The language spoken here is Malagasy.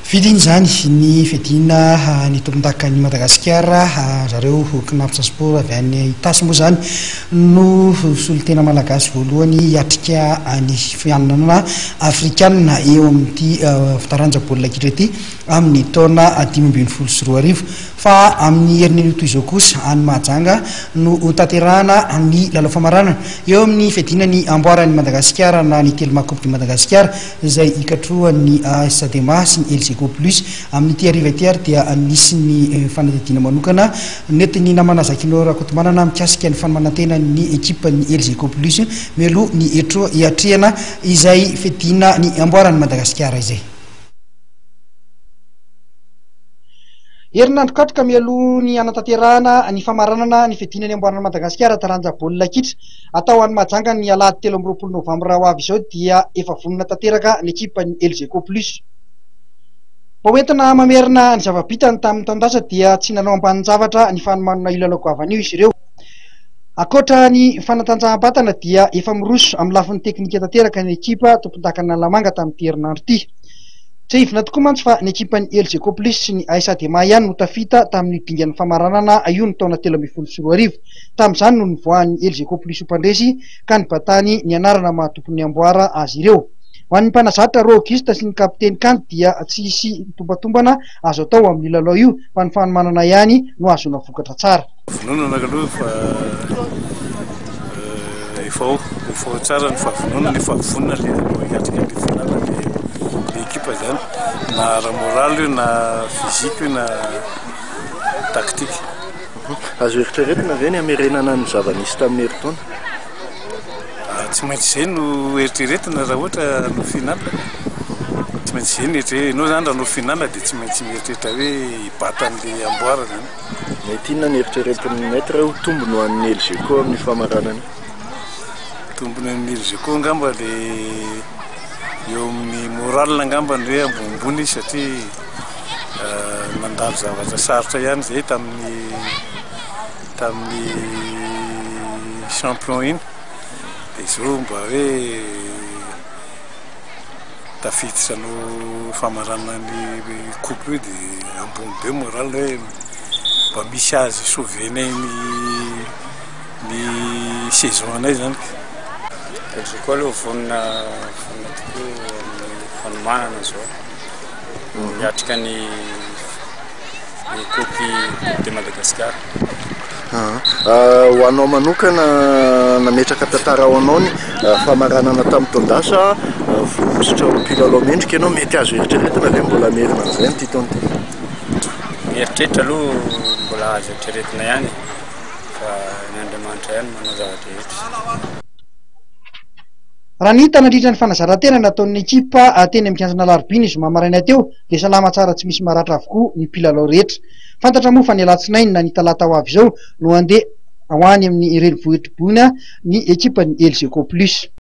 Vita iny izany ny fiadiana ny tompondakan'i Madagasikara, zareo Cnaps Sport avy any Itasy moa izany no solontena malagasy voalohany hiatrika ny fihaonana afrikanina eo amin'ity taranja baolina kitra ity amin'ny taona 2015. Fa amin'ny herinanio toy izao kosa any Mahajanga no hotanterahana ny lalao famaranana eo amin'ny fiadiana ny amboaran'i Madagasikara na ny Telma Coupe de Madagascar izay hikatrohan'ny AS Adema sy ny Elgeco Plus. Amin'ity hariva ity ary dia nisy ny fanadihadiana manokana nentin'ny namana Zakinoro Rakotomanana mikasika ny fanomanan-tenan'ny ekipan'ny Elgeco Plus mialoha ny hiatrehana izay fiadiana ny amboaran'i Madagasikara izay. Herinandro katroka mialoha ny hanatanterahana ny famaranana ny fiadiana ny amboaran'i Madagasikara taranja baolina kitra atao any Mahajanga ny alahady 23 novambra ho avy izao dia efa vonona tanteraka ny ekipan'ny Elgeco Plus. Mba hoentina mamerina ny zava-bitany tamin'ny taon-dasa dia tsy nanao ambanin-javatra ny fanomanana io lalao goavana io izy ireo. Ankoatra ny fanatanjaham-batana dia efa miroso amin'ny lafiny teknika tanteraka ny ekipa tompondakan'Analamanga tamin'ity herinandro ity. Tsiahivina tokoa mantsy fa ny ekipan'ny Elgeco Plus sy ny AS Adema ihany no tafita tamin'io dingan'ny famaranana io ny taona 2013. Tamin'izany no nivoahan'ny Elgeco Plus ho mpandresy ka nibatany ny anarana maha tompon'ny amboara azy ireo. Ho an'ny mpanazatra Roa Auguste sy ny kapiteny Kanto dia tsy hisy tombatombana azo atao amin'io lalao io fa ny fanomanana ihany no ahazoana vokatra tsara. Fahavononana aloha efa efa ao, efa ao tsara ny fahavononana, efa vonona le aloha hiatrika le finale le le ekipa zany na ara-moraly io na physique io na tactique. Azo eritreretina ve ny hamerenana ny zava-nisy tamin'ny herintaona? Tsy maintsy izay no eritreretina raha ohatra hanao finale. Tsy maintsy izay no eritreretina. Ianao zany raha hanao finale dia tsy maintsy mieritreritra hoe hibata an'ilay amboara zany. Mety inona ny eritreretin'ny Maître ho tombony ho an'ny Elgeco amin'io famaranana io? Tombony amin'ny Elgeco angamba le eo amin'ny moral angamba ny hoe ambonimbony izy satria nandalo zavatra sarotra ihany izay tamin'ny tamin'ny champion iny dia izao mba hoe tafiditra no famaranana ny coupe io dia ambony be moral hoe mba misy azy sauver-nay ny ny saison anay zany. Elgeco aloha vonona vonona tokoa amin'ny fanomanana izao miatrika ny ny coupe coupe de Madagascar. Ho anao manokana, nametraka tantara ho anao ny famaranana tamin'ny taon-dasa, voahosotra ho mpilalao mendrika ianao, mety azo eritreretina ve mbola hamerina an'izay amin'ity taona ity? Mieritreritra aloha mbola azo eritreretina ihany e, fa ny Andriamanitra ihany manao zava-drehetra. Raha ny hita nandritra ny fanazaran-tena nataon'ny ekipa teny amin'ny kianjan'Alarobia ny zoma maraina teo dia salama tsara tsy misy maratra avokoa ny mpilalao rehetra. Fantatra moa fa ny alatsinainy na ny talata ho avy izao no handeha ho any amin'ny renivohitr'i Boina ny ekipan'ny Elgeco Plus.